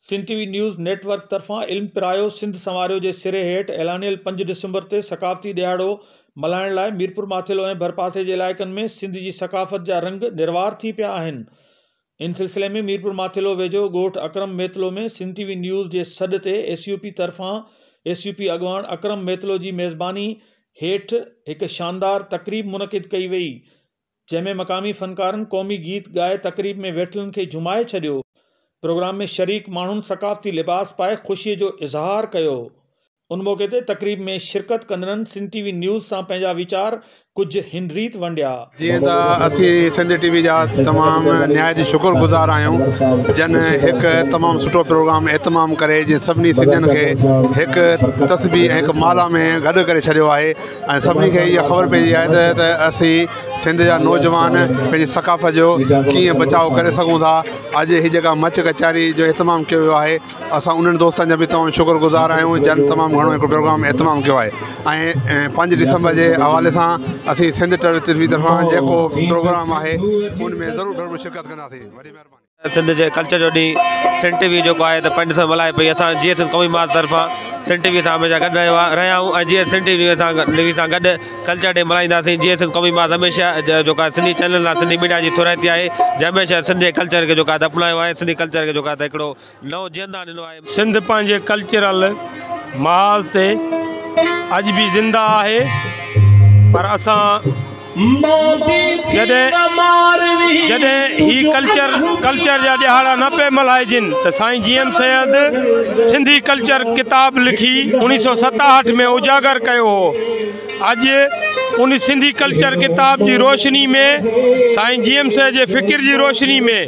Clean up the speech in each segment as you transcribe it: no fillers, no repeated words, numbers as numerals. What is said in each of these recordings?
Sindh T V news network طرفان علم پرايو سنڌ سنواريو جي سري هيٺ اعلانيل پنج ڊسمبر تي ثقافتي ڏهاڙو ملهائڻ لاء ميرپور ماٿيلو ۽ ڀرپاسي جي علائقن ۾ سنڌ جي ثقافت جا رنگ نروار ٿي پيا آهن. ان سلسلي ۾ ميرپور ماٿيلو ويجهو ڳوٺ Akram Mitlo ۾ Sindh T V news جي سڏ تي ايس يو پي طرفان ايس يو پي اڳواڻ اڪرم ميتلو جي ميزباني هيٺ هڪ شاندار تقريب منعقد ڪئي وئي جنهن ۾ مقامي فنڪارن قومي گيت ڳائي تقريب ۾ ويٺلن کي جهومائي ڇڏيو. پروگرام ۾ شريڪ ماڻهن ثقافتي لباس پائي خوشي جو اظهار ڪيو. ان موقعي تي تقريب ۾ شرڪت ڪندڙن سنڌ ٽي وي نيوز سان پنهنجا ويچار ڪجهه هن ريت ونڊيا. جيئن ته اسين سنڌ ٽي وي جا تمام نهايت ئي شڪر گذار آهيون جن هڪ تمام سٺو پروگرام اهتمام ڪري جنهن سڀني سنڌين کي هڪ تسبيح ۽ هڪ مالا ۾ گڏ ڪري ڇڏيو آهي ۽ سڀني کي اها خبر پئجي آهي ته اسين سنڌ جا نوجوان پنهنجي ثقافت جو ڪيئن بچاء ڪري سگهون ٿا اڄ هي جيڪا مچ ڪچهري جو اهتمام ڪيو ويو آهي اسان انهن دوستن جا به تمام شڪر گذار آهيون جن تمام گهڻو هڪ پروگرام اهتمام ڪيو آهي ۽ پنج ڊسمبر جي حوالي سان اسين سنڌ ٽي وي طرفان جيڪو پروگرام آهي ان ۾ ضرور ڀرپور شرڪت ڪنداسين وڏي مهرباني. سنڌ جي ڪلچر جو ڏينهن سنڌ ٽي وي جيڪو آهي ته پنج سو ملهائي پئي اسان جيئي سنڌ قومي محاذ طرفان سنڌ ٽي وي سان هميشه گڏ رهيو آهي رهيا آهيون ۽ جيئي سنڌ ٽي وي سان ٽي وي سان گڏ ڪلچر ڊي ملهائينداسين جيئي سنڌ قومي محاذ هميشه جيڪو آهي سنڌي چينل سان سنڌي ميڊيا جي ٿورائتي آهي جنهن هميشه سنڌ جي ڪلچر کي جيڪو آهي اپنايو آهي سنڌي ڪلچر کي جيڪو آهي هڪڙو نئون جيئندان ڏنو آهي. سنڌ پنهنجي ڪلچرل محاذ تي اڄ به زنده آهي پر اسان جڏهن جڏهن هي ڪلچر ڪلچر جا ڏهاڙا نه پئي ملهائجن ته سائين جي ايم سيد سنڌي ڪلچر ڪتاب لکي اوڻيهه سو ستاهٺ ۾ اجاگر ڪيو هو. اڄ ان سنڌي ڪلچر ڪتاب جي روشني ۾ سائين جي ايم سيد جي فڪر جي روشني ۾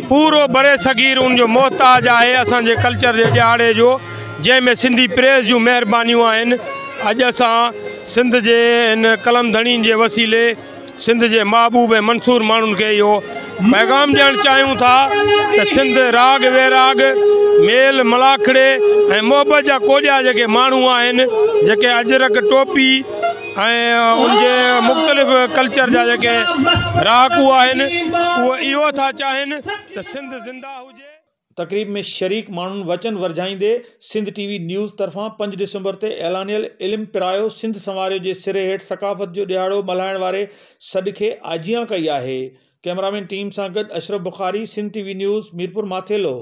پورو برصغير ان جو محتاج آهي اسان جي ڪلچر جي ڏهاڙي جو جنهن ۾ سنڌي پريس جون مهربانيون آهن اڄ اسان سنڌ جي هن قلم ڌڻين جي وسيلي سنڌ جي محبوب ۽ منصور ماڻهن کي اهو پيغام ڏيڻ چاهيون ٿا ته سنڌ راڳ ويراڳ، ميل ملاکڙي ۽ محبت جا ڪوڏيا جيڪي ماڻهو آهن، جيڪي اجرڪ ٽوپي ۽ ان جي مختلف ڪلچر جا جيڪي رهاڪو آهن، اهي اهو ٿا چاهين ته سنڌ زنده هجي. تقريب ۾ شريڪ ماڻهن وچن ورجائيندي سنڌ ٽي وي نيوز طرفان پنج ڊسمبر تي اعلانيل علم پرايو سنڌ سنواريو جي سري هيٺ ثقافت جو ڏهاڙو ملهائڻ واري سڏ کي آجيان ڪئي آهي. ڪئميرامين ٽيم سان گڏ Ashraf Bukhari, Sindh T V news, Mirpur Mathelo.